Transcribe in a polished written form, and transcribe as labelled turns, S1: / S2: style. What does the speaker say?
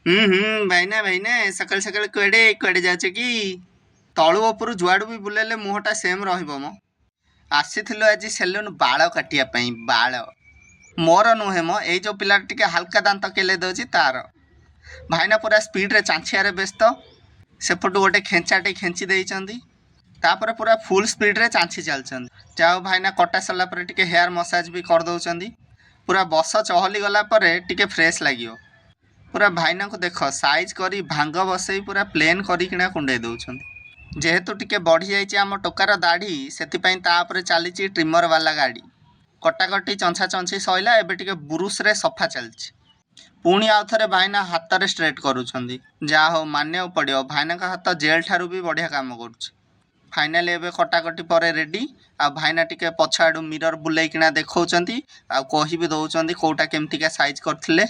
S1: ହୁଁ ହୁଁ ଭାଇନା, ଭାଇନା, ସକାଳୁ ସକାଳୁ କୁଆଡ଼େ କୁଆଡ଼େ ଯାଉଛ କି? ତଳୁ ଉପରୁ ଯୁଆଡ଼ୁ ବି ବୁଲେଇଲେ ମୁହଁଟା ସେମ୍ ରହିବ ମ। ଆସିଥିଲୁ ଆଜି ସେଲୁନ୍ ବାଳ କାଟିବା ପାଇଁ। ବାଳ ମୋର ନୁହେଁ ମ, ଏଇ ଯେଉଁ ପିଲାଟା ଟିକେ ହାଲକା ଦାନ୍ତ କେଲେଇ ଦେଉଛି ତାର। ଭାଇନା ପୁରା ସ୍ପିଡ଼ରେ ଚାଞ୍ଚିଆରେ ବ୍ୟସ୍ତ। ସେପଟୁ ଗୋଟେ ଖେଞ୍ଚାଟେ ଖେଞ୍ଚି ଦେଇଛନ୍ତି, ତାପରେ ପୁରା ଫୁଲ୍ ସ୍ପିଡ଼ରେ ଚାଞ୍ଚି ଚାଲିଛନ୍ତି। ଯାହା ହଉ, ଭାଇନା କଟା ସରିଲା ପରେ ଟିକେ ହେୟାର ମସାଜ ବି କରିଦେଉଛନ୍ତି। ପୁରା ବସ ଚହଲି ଗଲା ପରେ ଟିକେ ଫ୍ରେଶ୍ ଲାଗିବ। ପୁରା ଭାଇନାଙ୍କୁ ଦେଖ, ସାଇଜ୍ କରି ଭାଙ୍ଗ ବସେଇ ପୁରା ପ୍ଲେନ୍ କରିକିନା କୁଣ୍ଡେଇ ଦେଉଛନ୍ତି। ଯେହେତୁ ଟିକେ ବଢ଼ିଯାଇଛି ଆମ ଟୋକାର ଦାଢ଼ି, ସେଥିପାଇଁ ତା ଉପରେ ଚାଲିଛି ଟ୍ରିମର ବାଲା ଗାଡ଼ି। କଟାକଟି ଚଞ୍ଛା ଚଞ୍ଛି ସଇଲା, ଏବେ ଟିକେ ବୁରୁସରେ ସଫା ଚାଲିଛି। ପୁଣି ଆଉ ଥରେ ଭାଇନା ହାତରେ ଷ୍ଟ୍ରେଟ୍ କରୁଛନ୍ତି। ଯାହା ହଉ, ମାନିବାକୁ ପଡ଼ିବ, ଭାଇନାଙ୍କ ହାତ ଜେଲ୍ ଠାରୁ ବି ବଢ଼ିଆ କାମ କରୁଛି। ଫାଇନାଲି ଏବେ କଟାକଟି ପରେ ରେଡ଼ି। ଆଉ ଭାଇନା ଟିକେ ପଛ ଆଡ଼ୁ ମିରର ବୁଲେଇକିନା ଦେଖାଉଛନ୍ତି ଆଉ କହି ବି ଦେଉଛନ୍ତି କେଉଁଟା କେମିତିକା ସାଇଜ୍ କରିଥିଲେ।